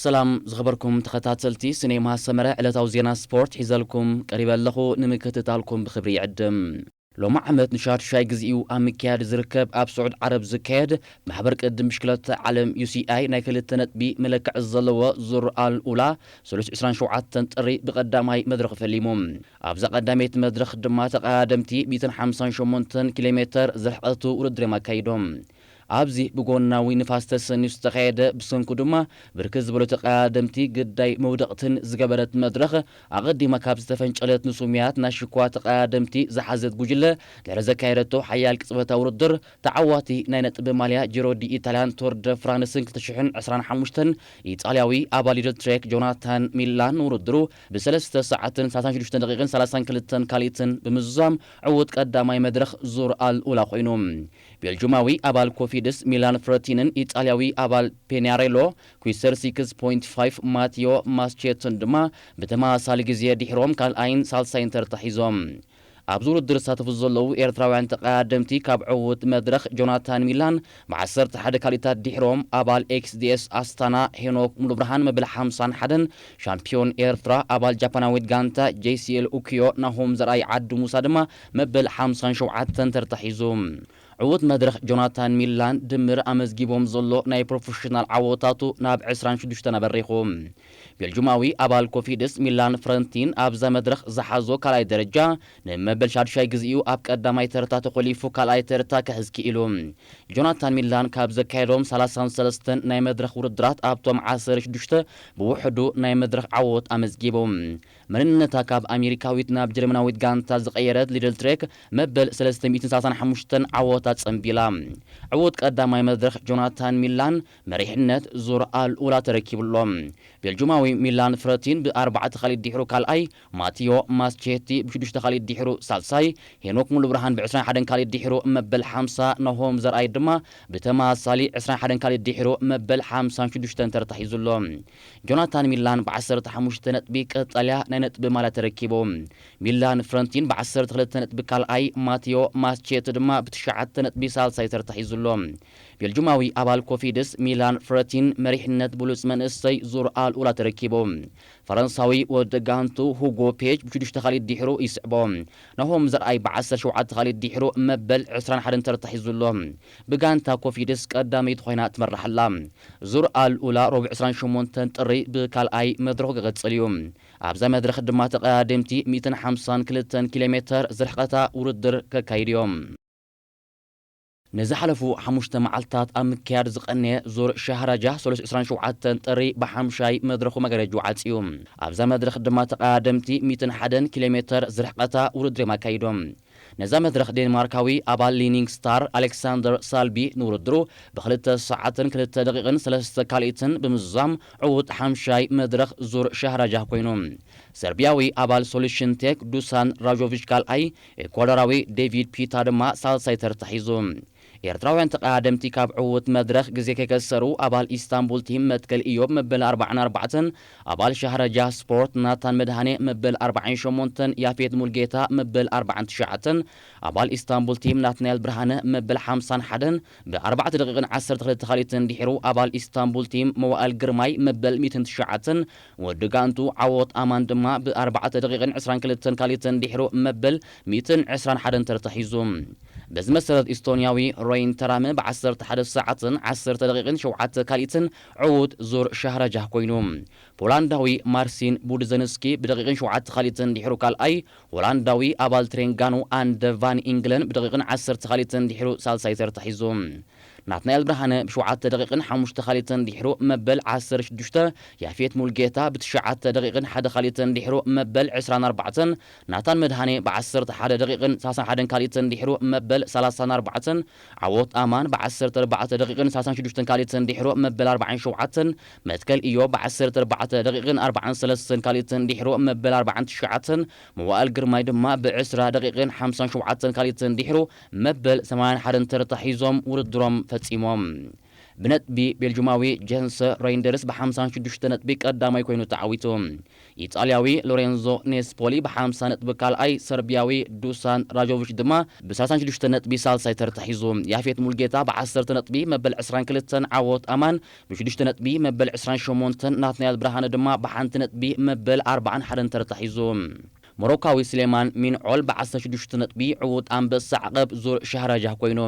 ሰላም ዝኸበርኩም ተኸታተልቲ ስኔማ ሰመረ፣ ዕለታዊ ዜና ስፖርት ሒዘልኩም ቀሪበ ኣለኹ። ንምክትታልኩም ብኽብሪ ይዕድም። ሎሚ ዓመት ንሻድሻይ ግዜኡ ኣብ ምክያድ ዝርከብ ኣብ ስዑድ ዓረብ ዝካየድ ማሕበር ቅድም ብሽክለታ ዓለም ዩ ሲ ኣይ ናይ ክልተ ነጥቢ መለክዒ ዘለዎ ዙር ኣል ኡላ ሰለስተ ዕስራን ሸውዓተን ጥሪ ብቐዳማይ መድረኽ ፈሊሙ። ኣብዛ ቀዳመይቲ መድረኽ ድማ ተቐዳደምቲ ሚእትን ሓምሳን ሸሞንተን ኪሎ ሜተር ዝርሕቐቱ ውድድር እዮም ኣካይዶም። ኣብዚ ብጎናዊ ንፋስ ተሰንዩ ዝተኻየደ፣ ብሰንኩ ድማ ብርክት ዝበሉ ተቐዳደምቲ ግዳይ መውደቕትን ዝገበረት መድረኽ፣ ኣቐዲማ ካብ ዝተፈንጨለት ንሱምያት ናሽኳ ተቐዳደምቲ ዝሓዘት ጉጅለ ድሕሪ ዘካየደቶ ሓያል ቅጽበታዊ ውድድር፣ ተዓዋቲ ናይ ነጥቢ ማልያ ጂሮ ዲ ኢታልያን ቶር ደ ፍራንስን ክልተ ሽሕን ዕስራን ሓሙሽተን ኢጣልያዊ ኣባል ሊድል ትሬክ ጆናታን ሚላን ንውድድሩ ብሰለስተ ሰዓትን ሰላሳን ሽዱሽተ ደቂቕን ሰላሳን ክልተን ካልኢትን ብምዝዛም ዕዉት ቀዳማይ መድረኽ ዙር ኣል ኡላ ኮይኑ። ቤልጁማዊ ኣባል ኮፊድስ ሚላን ፍረቲንን ኢጣልያዊ ኣባል ፔኒያሬሎ ኩይሰር ሲክስ ፖይንት ፋይቭ ማቲዮ ማስቼትን ድማ ብተመሳሳሊ ግዜ ድሕሮም ካልኣይን ሳልሳይን ተርታ ሒዞም። ኣብዚ ውድድር ዝሳተፉ ዘለዉ ኤርትራውያን ተቐዳደምቲ ካብ ዕዉት መድረኽ ጆናታን ሚላን ብዓሰርተ ሓደ ካልኢታት ድሕሮም ኣባል ኤክስ ዲ ኤስ ኣስታና ሄኖክ ሙሉብርሃን መበል ሓምሳን ሓደን ሻምፒዮን ኤርትራ ኣባል ጃፓናዊት ጋንታ ጄ ሲ ኤል ኡኪዮ ናሆም ዘርኣይ ዓዲ ሙሳ ድማ መበል ሓምሳን ሸውዓተን ተርታ ሒዙ። ዕዉት መድረኽ ጆናታን ሚላን ድምር ኣመዝጊቦም ዘሎ ናይ ፕሮፌሽናል ዓወታቱ ናብ ዕስራን ሽዱሽተን ኣበሪኹ። ቤልጁማዊ ኣባል ኮፊድስ ሚላን ፍረንቲን ኣብዛ መድረኽ ዝሓዞ ካልኣይ ደረጃ ንመበል ሻድሻይ ግዜኡ ኣብ ቀዳማይ ተርታ ተኾሊፉ ካልኣይ ተርታ ክሕዝ ክኢሉ። ጆናታን ሚላን ካብ ዘካየዶም ሰላሳን ሰለስተን ናይ መድረኽ ውድድራት ኣብቶም ዓሰርተ ሽዱሽተ ብውሕዱ ናይ መድረኽ ዓወት ኣመዝጊቡ። መንነታ ካብ ኣሜሪካዊት ናብ ጀርመናዊት ጋንታ ዝቐየረት ሊድል ትሬክ መበል ሰለስተ ሚእትን ሰላሳን ሓሙሽተን ዓወታ ጸንቢላ። ዕዉት ቀዳማይ መድረኽ ጆናታን ሚላን መሪሕነት ዙር ኣልኡላ ተረኪቡሎ። ቤልጁማዊ ሚላን ፍረቲን ብኣርባዕተ ካልኢት ድሕሩ ካልኣይ፣ ማቲዮ ማስቼቲ ብሽዱሽተ ካልኢት ድሕሩ ሳልሳይ፣ ሄኖክ ሙሉብርሃን ብዕስራን ሓደን ካልኢት ድሕሩ መበል ሓምሳ፣ ናሆም ዘርኣይ ድማ ብተመሳሳሊ ዕስራን ሓደን ካልኢት ድሕሩ መበል ሓምሳን ሽዱሽተን ተርታ ሒዙ ኣሎ። ጆናታን ሚላን ብዓሰርተ ሓሙሽተ ነጥቢ ቀጠልያ ናይ ነጥቢ ማልያ ተረኪቡ። ሚላን ፍረንቲን ብዓሰርተ ክልተ ነጥቢ ካልኣይ፣ ማቲዮ ማስቼቲ ድማ ብትሽዓተ ነጥቢ ሳልሳይ ተርታ ሒዙ ኣሎ። ቤልጁማዊ ኣባል ኮፊድስ ሚላን ፍረቲን መሪሕነት ብሉጽ መንእሰይ ዙር ኣልኡላ ተረኪቡ። ፈረንሳዊ ወዲ ጋንቱ ሁጎ ፔጅ ብሽዱሽተ ካልኢት ድሕሩ ይስዕቦ። ናሆም ዘርኣይ ብዓሰርተ ሸውዓተ ካልኢት ድሕሩ መበል ዕስራን ሓደን ተርታ ሒዙ ኣሎ። ብጋንታ ኮፊድስ ቀዳመይቲ ኮይና ትመርሕ ኣላ። ዙር ኣልኡላ ረቡዕ ዕስራን ሸሞንተን ጥሪ ብካልኣይ መድረኹ ክቕጽል እዩ። ኣብዛ መድረኽ ድማ ተቐዳደምቲ ሚእትን ሓምሳን ክልተን ኪሎ ሜተር ዝርሕቐታ ውድድር ከካይዱ እዮም። ንዝሓለፉ ሓሙሽተ መዓልታት ኣብ ምክያድ ዝቐነየ ዙር ሻህራጃ ሰለስተ ዕስራን ሸውዓተን ጥሪ ብሓምሻይ መድረኹ መጋረጅኡ ዓጽዩ። ኣብዛ መድረኽ ድማ ተቐዳደምቲ ሚእትን ሓደን ኪሎ ሜተር ዝርሕቐታ ውድድር እዮም ኣካይዶም። ነዛ መድረኽ ዴንማርካዊ ኣባል ሊኒንግ ስታር ኣሌክሳንደር ሳልቢ ንውድድሩ ብክልተ ሰዓትን ክልተ ደቂቕን ሰለስተ ካልኢትን ብምዝዛም ዕዉት ሓምሻይ መድረኽ ዙር ሻህራጃህ ኮይኑ። ሰርቢያዊ ኣባል ሶሉሽን ቴክ ዱሳን ራጆቪች ካልኣይ፣ ኤኳዶራዊ ዴቪድ ፒታ ድማ ሳልሳይ ተርታ ሒዙ። ኤርትራውያን ተቐዳደምቲ ካብ ዕዉት መድረኽ ግዜ ከይከሰሩ ኣባል ኢስታንቡል ቲም መትከል ኢዮብ መበል ኣርባዓን ኣርባዕተን፣ ኣባል ሻህረጃ ስፖርት ናታን መድሃኔ መበል ኣርባዓን ሸሞንተን፣ ያፌት ሙልጌታ መበል ኣርባዓን ትሽዓተን፣ ኣባል ኢስታንቡል ቲም ናትናኤል ብርሃነ መበል ሓምሳን ሓደን ብኣርባዕተ ደቂቕን ዓሰርተ ክልተ ካልኢትን ድሒሩ ኣባል ኢስታንቡል ቲም መዋእል ግርማይ መበል ሚእትን ትሽዓተን፣ ወዲ ጋንቱ ዓወት ኣማን ድማ ብኣርባዕተ ደቂቕን ዕስራን ክልተን ካልኢትን ድሒሩ መበል ሚእትን ዕስራን ሓደን ተርታ ሒዙ። በዚ መሰረት ኢስቶንያዊ ሮይን ተራመ ብዓሰርተ ሓደ ሰዓትን ዓሰርተ ደቂቕን ሸውዓተ ካልኢትን ዕዉት ዙር ሻህረጃህ ኮይኑ። ፖላንዳዊ ማርሲን ቡድዘንስኪ ብደቂቕን ሸውዓተ ካልኢትን ድሒሩ ካልኣይ፣ ሆላንዳዊ ኣባል ትሬንጋኑ ኣንደ ቫን ኢንግለን ብደቂቕን ዓሰርተ ካልኢትን ድሒሩ ሳልሳይ ተርታ ሒዙ። ናትናኤል ብርሃነ ብሸውዓተ ደቂቕን ሓሙሽተ ካልኢትን ድሒሩ መበል ዓሰርተ ሽዱሽተ፣ ያፌት ሙልጌታ ብትሽዓተ ደቂቕን ሓደ ካልኢትን ድሒሩ መበል ዕስራን ኣርባዕተን፣ ናታን መድሃኔ ብዓሰርተ ሓደ ደቂቕን ሰላሳን ሓደን ካልኢትን ድሒሩ መበል ሰላሳን ኣርባዕተን፣ ዓወት ኣማን ብዓሰርተ ኣርባዕተ ደቂቕን ሰላሳን ሽዱሽተን ካልኢትን ድሒሩ መበል ኣርባዓን ሸውዓተን፣ መትከል ኢዮብ ብዓሰርተ ኣርባዕተ ደቂቕን ኣርባዓን ሰለስተን ካልኢትን ድሒሩ መበል ኣርባዓን ትሽዓተን፣ መዋእል ግርማይ ድማ ብዕስራ ደቂቕን ሓምሳን ሸውዓተን ካልኢትን ድሒሩ መበል ሰማንያን ሓደን ተርታ ሒዞም ውድድሮም ፈጺሞም። ብነጥቢ ቤልጁማዊ ጀንሰ ሬይንደርስ ብ ሓምሳን ሽዱሽተ ነጥቢ ቀዳማይ ኮይኑ ተዓዊቱ። ኢጣልያዊ ሎሬንዞ ኔስፖሊ ብ ሓምሳ ነጥቢ ካልኣይ፣ ሰርቢያዊ ዱሳን ራጆቪች ድማ ብ ሰላሳን ሽዱሽተ ነጥቢ ሳልሳይ ተርታ ሒዙ። ያፌት ሙልጌታ ብ ዓሰርተ ነጥቢ መበል ዕስራን ክልተን፣ ዓወት ኣማን ብ ሽዱሽተ ነጥቢ መበል ዕስራን ሸሞንተን፣ ናትናኤል ብርሃነ ድማ ብሓንቲ ነጥቢ መበል ኣርባዓን ሓደን ተርታ ሒዙ። ሞሮካዊ ስሌማን ሚንዖል ብ ዓሰርተ ሽዱሽተ ነጥቢ ዕዉት ኣንበሳ ዓቐብ ዙር ሻህራጃህ ኮይኑ።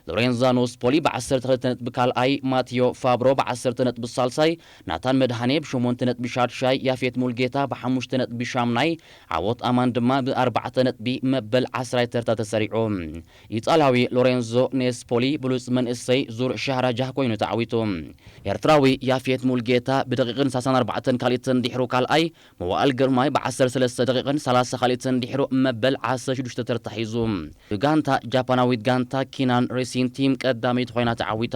ሎሬንዛኖ ስፖሊ ብ ዓሰርተ ክልተ ነጥቢ ካልኣይ፣ ማቲዮ ፋብሮ ብ ዓሰርተ ነጥቢ ሳልሳይ፣ ናታን መድሃኔ ብ ሸሞንተ ነጥቢ ሻድሻይ፣ ያፌት ሙልጌታ ብ ሓሙሽተ ነጥቢ ሻምናይ፣ ዓወት ኣማን ድማ ብ ኣርባዕተ ነጥቢ መበል ዓስራይ ተርታ ተሰሪዑ። ኢጣልያዊ ሎሬንዞ ኔስፖሊ ብሉጽ መንእሰይ ዙር ሻህራጃህ ኮይኑ ተዓዊቱ። ኤርትራዊ ያፌት ሙልጌታ ብደቂቕን ሰላሳን ኣርባዕተን ካልኢትን ድሕሩ ካልኣይ፣ መዋእል ግርማይ ብ ዓሰርተ ሰለስተ ደቂቕን ሰላሳ ካልኢትን ድሕሩ መበል ዓሰርተ ሽዱሽተ ተርታ ሒዙ። ብጋንታ ጃፓናዊት ጋንታ ኪናን ሬሲን ቲም ቀዳመይቲ ኮይና ተዓዊታ።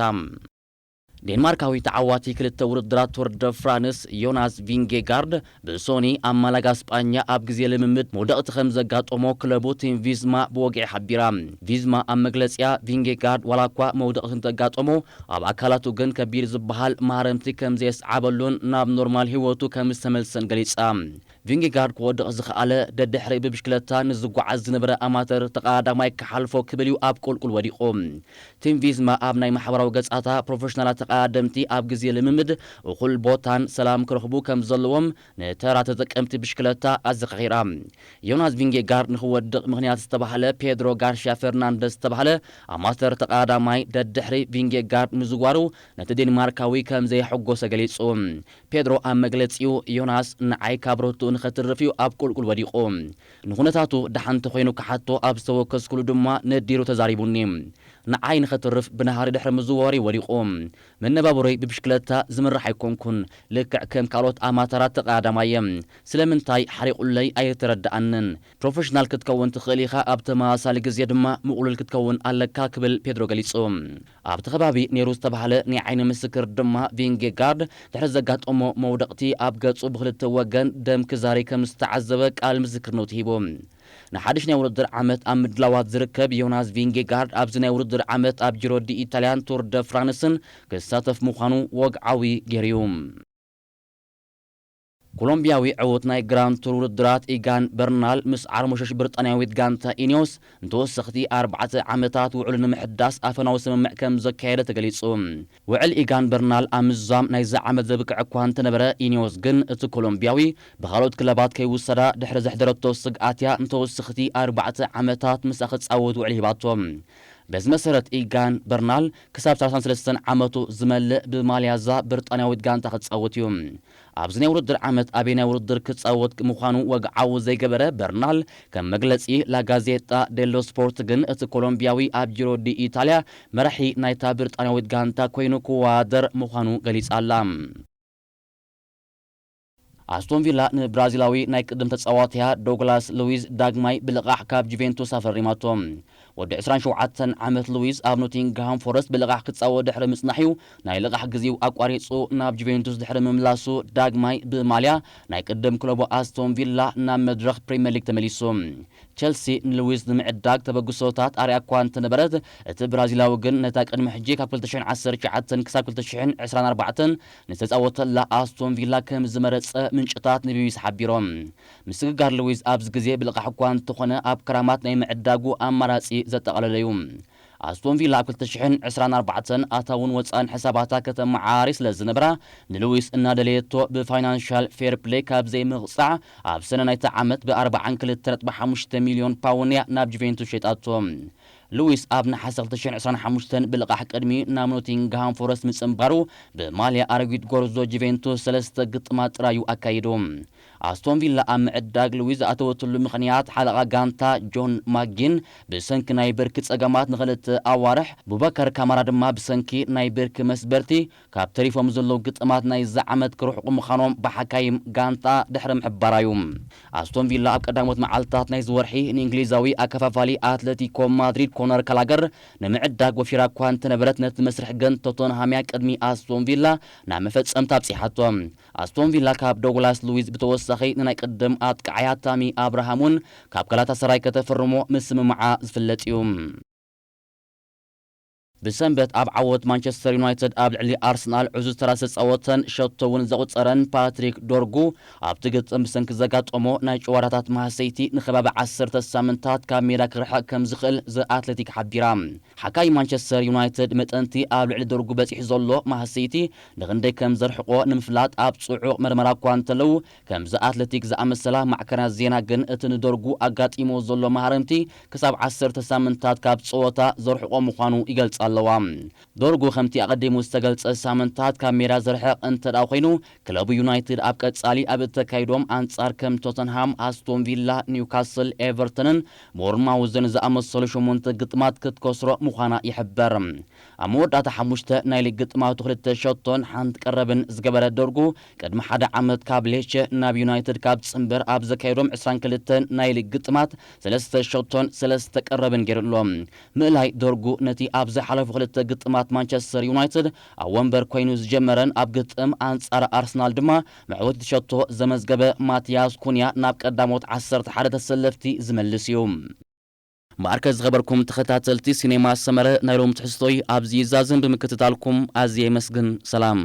ዴንማርካዊ ተዓዋቲ ክልተ ውድድራት ቱር ደ ፍራንስ ዮናስ ቪንጌጋርድ ብሶኒ ኣብ ማላጋ ስጳኛ ኣብ ግዜ ልምምድ መውደቕቲ ከም ዘጋጠሞ ክለቡ ቲም ቪዝማ ብወግዒ ሓቢራ። ቪዝማ ኣብ መግለጺኣ፣ ቪንጌጋርድ ዋላ እኳ መውደቕቲ እንተጋጠሞ፣ ኣብ ኣካላቱ ግን ከቢድ ዝበሃል ማህረምቲ ከም ዘየስዓበሉን ናብ ኖርማል ህይወቱ ከም ዝተመልሰን ገሊጻ። ቪንጌጋርድ ክወድቕ ዝኸኣለ፣ ደድሕሪ ብብሽክለታ ንዝጓዓዝ ዝነበረ ኣማተር ተቐዳዳማይ ክሓልፎ ክብል እዩ ኣብ ቁልቁል ወዲቑ። ቲም ቪዝማ ኣብ ናይ ማሕበራዊ ገጻታ፣ ፕሮፌሽናላት ተቐዳደምቲ ኣብ ግዜ ልምምድ እኹል ቦታን ሰላም ክረኽቡ ከም ዘለዎም ንተራ ተጠቀምቲ ብሽክለታ ኣዘኻኺራ። ዮናስ ቪንጌጋርድ ንኽወድቕ ምኽንያት ዝተባህለ፣ ፔድሮ ጋርሽያ ፈርናንደስ ዝተባህለ ኣማተር ተቐዳዳማይ ደድሕሪ ቪንጌጋርድ ምዝዋሩ ነቲ ዴንማርካዊ ከም ዘየሐጎሰ ገሊጹ። ፔድሮ ኣብ መግለጺኡ፣ ዮናስ ንዓይ ካብ ርቱእ ንኸትርፍ እዩ ኣብ ቁልቁል ወዲቑ። ንኹነታቱ ደሓን እንተኾይኑ ክሓቶ ኣብ ዝተወከስኩሉ ድማ ነዲሩ ተዛሪቡኒ። ንዓይ ንኸትርፍ ብናህሪ ድሕሪ ምዝዋር እዩ ወዲቑ። መነባብሮይ ብብሽክለታ ዝምራሕ ኣይኮንኩን። ልክዕ ከም ካልኦት ኣማተራት ተቐዳዳማይ እየ። ስለምንታይ ሓሪቑለይ ኣይተረድኣንን። ፕሮፌሽናል ክትከውን ትኽእል ኢኻ፣ ኣብ ተመሳሳሊ ግዜ ድማ ምቕሉል ክትከውን ኣለካ ክብል ፔድሮ ገሊጹ። ኣብቲ ከባቢ ነይሩ ዝተባህለ ናይ ዓይኒ ምስክር ድማ ቪንጌጋርድ ድሕሪ ዘጋጠሞ መውደቕቲ ኣብ ገጹ ብኽልተ ወገን ደም ክዛሪ ከም ዝተዓዘበ ቃል ምስክርነቱ ሂቡ። ንሓድሽ ናይ ውድድር ዓመት ኣብ ምድላዋት ዝርከብ ዮናስ ቪንጌጋርድ ኣብዚ ናይ ውድድር ዓመት ኣብ ጂሮ ዲ ኢታልያን ቱር ደ ፍራንስን ክሳተፍ ምዃኑ ወግዓዊ ገይሩ እዩ። ኮሎምቢያዊ ዕዉት ናይ ግራንድ ቱር ውድድራት ኢጋን በርናል ምስ ዓርሞሸሽ ብሪጣንያዊት ጋንታ ኢኒዮስ ንተወሰኽቲ ኣርባዕተ ዓመታት ውዕሉ ንምሕዳስ ኣፈናዊ ስምምዕ ከም ዘካየደ ተገሊጹ። ውዕል ኢጋን በርናል ኣብ ምዝዛም ናይዚ ዓመት ዘብቅዕ እኳ እንተነበረ፣ ኢኒዮስ ግን እቲ ኮሎምቢያዊ ብኻልኦት ክለባት ከይውሰዳ ድሕሪ ዘሕደረቶ ስግኣት እያ ንተወሰኽቲ ኣርባዕተ ዓመታት ምስኣ ክጻወት ውዕል ሂባቶ። በዚ መሰረት ኢጋን በርናል ክሳብ ሰላሳን ሰለስተን ዓመቱ ዝመልእ ብማልያዛ ብሪጣንያዊት ጋንታ ክጻወት እዩ። ኣብዚ ናይ ውድድር ዓመት ኣበይ ናይ ውድድር ክጻወት ምዃኑ ወግዓዊ ዘይገበረ በርናል፣ ከም መግለጺ ላጋዜጣ ዴሎ ስፖርት ግን፣ እቲ ኮሎምቢያዊ ኣብ ጂሮ ዲ ኢታልያ መራሒ ናይታ ብሪጣንያዊት ጋንታ ኮይኑ ክወዳደር ምዃኑ ገሊጻ ኣላ። ኣስቶን ቪላ ንብራዚላዊ ናይ ቅድም ተጻዋትያ ዶግላስ ሉዊዝ ዳግማይ ብልቓሕ ካብ ጁቬንቱስ ኣፈሪማቶ። ወዲ ዕስራን ሸውዓተን ዓመት ሉዊዝ ኣብ ኖቲንግሃም ፎረስት ብልቓሕ ክጻወት ድሕሪ ምጽናሕ እዩ ናይ ልቓሕ ግዜኡ ኣቋሪጹ። ናብ ጁቬንቱስ ድሕሪ ምምላሱ ዳግማይ ብማልያ ናይ ቅድም ክለቡ ኣስቶን ቪላ ናብ መድረኽ ፕሪምየር ሊግ ተመሊሱ። ቸልሲ ንሉዊዝ ንምዕዳግ ተበግሶታት ኣርያ እኳ እንተነበረት፣ እቲ ብራዚላዊ ግን ነታ ቅድሚ ሕጂ ካብ ክልተ ሽሕን ዓሰርተ ትሽዓተን ክሳብ ክልተ ሽሕን ዕስራን ኣርባዕተን ንዝተጻወተላ ኣስቶን ቪላ ከም ዝመረጸ ምንጭታት ንቢቢሲ ሓቢሮም። ምስግጋር ሉዊዝ ኣብዚ ግዜ ብልቓሕ እኳ እንተኾነ፣ ኣብ ክራማት ናይ ምዕዳጉ ኣማራጺ ዘጠቓለለ እዩ። ኣስቶን ቪላ ኣብ ክልተ ሽሕን ዕስራን ኣርባዕተን ኣታውን ወጻእን ሕሳባታ ከተመዓራሪ ስለ ዝነበራ፣ ንሉዊስ እናደለየቶ ብፋይናንሻል ፌር ፕሌይ ካብ ዘይምቕጻዕ፣ ኣብ ሰነ ናይቲ ዓመት ብ ኣርባዓን ክልተ ነጥቢ ሓሙሽተ ሚልዮን ፓውንድ እያ ናብ ጁቬንቱስ ሸይጣቶ። ሉዊስ ኣብ ነሓሰ ክልተ ሽሕን ዕስራን ሓሙሽተን ብልቓሕ ቅድሚ ናብ ኖቲንግሃም ፎረስት ምጽንባሩ፣ ብማልያ ኣረጊት ጎርዞ ጁቬንቱስ ሰለስተ ግጥማት ጥራዩ ኣካይዱ። ኣስቶን ቪላ ኣብ ምዕዳግ ሉዊዝ ዝኣተወትሉ ምኽንያት፣ ሓለቓ ጋንታ ጆን ማጊን ብሰንኪ ናይ ብርኪ ጸገማት ንኽልተ ኣዋርሕ፣ ቡባካር ካማራ ድማ ብሰንኪ ናይ ብርኪ መስበርቲ ካብ ተሪፎም ዘለዉ ግጥማት ናይዚ ዓመት ክርሕቑ ምዃኖም ብሓካይም ጋንታ ድሕሪ ምሕባራ እዩ። ኣስቶን ቪላ ኣብ ቀዳሞት መዓልታት ናይዚ ወርሒ ንእንግሊዛዊ ኣከፋፋሊ ኣትለቲኮ ማድሪድ ኮነር ካላገር ንምዕዳግ ወፊራ እኳ እንተነበረት፣ ነቲ መስርሕ ግን ቶተንሃም እያ ቅድሚ ኣስቶን ቪላ ናብ መፈጸምታ ኣብጺሓቶ። ኣስቶን ቪላ ካብ ዶግላስ ሉዊዝ ብተወሳኺ ንናይ ቅድም ኣጥቃዓያ ታሚ ኣብርሃም እውን ካብ ጋላታሰራይ ከተፈርሞ ምስምማዓ ዝፍለጥ እዩ። ብሰንበት ኣብ ዓወት ማንቸስተር ዩናይትድ ኣብ ልዕሊ ኣርሰናል ዕዙዝ ተራ ዝተጻወተን ሸቶ እውን ዘቑጸረን ፓትሪክ ዶርጉ፣ ኣብቲ ግጥም ብሰንኪ ዘጋጠሞ ናይ ጨዋታታት ማህሰይቲ ንከባቢ ዓሰርተ ሳምንታት ካብ ሜዳ ክርሕቕ ከም ዝኽእል ዘ ኣትሌቲክ ሓቢራ። ሓካይ ማንቸስተር ዩናይትድ መጠንቲ ኣብ ልዕሊ ዶርጉ በጺሑ ዘሎ ማህሰይቲ ንኽንደይ ከም ዘርሕቆ ንምፍላጥ ኣብ ጽዑቕ መርመራ እኳ እንተለዉ፣ ከምዚ ኣትሌቲክ ዝኣመሰላ ማዕከናት ዜና ግን እቲ ንዶርጉ ኣጋጢሞ ዘሎ ማህረምቲ ክሳብ ዓሰርተ ሳምንታት ካብ ጸወታ ዘርሕቆ ምዃኑ ይገልጻ ኣለዋ። ዶርጉ ከምቲ ኣቐዲሙ ዝተገልጸ ሳምንታት ካብ ሜዳ ዝርሕቕ እንተ ደኣ ኮይኑ፣ ክለቡ ዩናይትድ ኣብ ቀጻሊ ኣብ እተካይዶም ኣንጻር ከም ቶተንሃም፣ ኣስቶን ቪላ፣ ኒውካስል፣ ኤቨርተንን ቦርንማውዝን ዝኣመሰሉ ሸሞንተ ግጥማት ክትከስሮ ምዃና ይሕበር። ኣብ መወዳእታ ሓሙሽተ ናይ ሊግ ግጥማቱ ክልተ ሸቶን ሓንቲ ቀረብን ዝገበረ ዶርጉ፣ ቅድሚ ሓደ ዓመት ካብ ሌቸ ናብ ዩናይትድ ካብ ጽንበር ኣብ ዘካየዶም ዕስራን ክልተን ናይ ሊግ ግጥማት ሰለስተ ሸቶን ሰለስተ ቀረብን ገይሩ ኣሎ። ምእላይ ዶርጉ ነቲ ኣብ ዝሓለፉ ክልተ ግጥማት ማንቸስተር ዩናይትድ ኣብ ወንበር ኮይኑ ዝጀመረን ኣብ ግጥም ኣንጻር ኣርሰናል ድማ መዕወቲ ሸቶ ዘመዝገበ ማቲያስ ኩንያ ናብ ቀዳሞት ዓሰርተ ሓደ ተሰለፍቲ ዝመልስ እዩ። ማርከ ዝኸበርኩም ተኸታተልቲ ሲኔማ ሰመረ፣ ናይ ሎም ትሕዝቶይ ኣብዚ ይዛዝም። ብምክትታልኩም ኣዝየ የመስግን። ሰላም።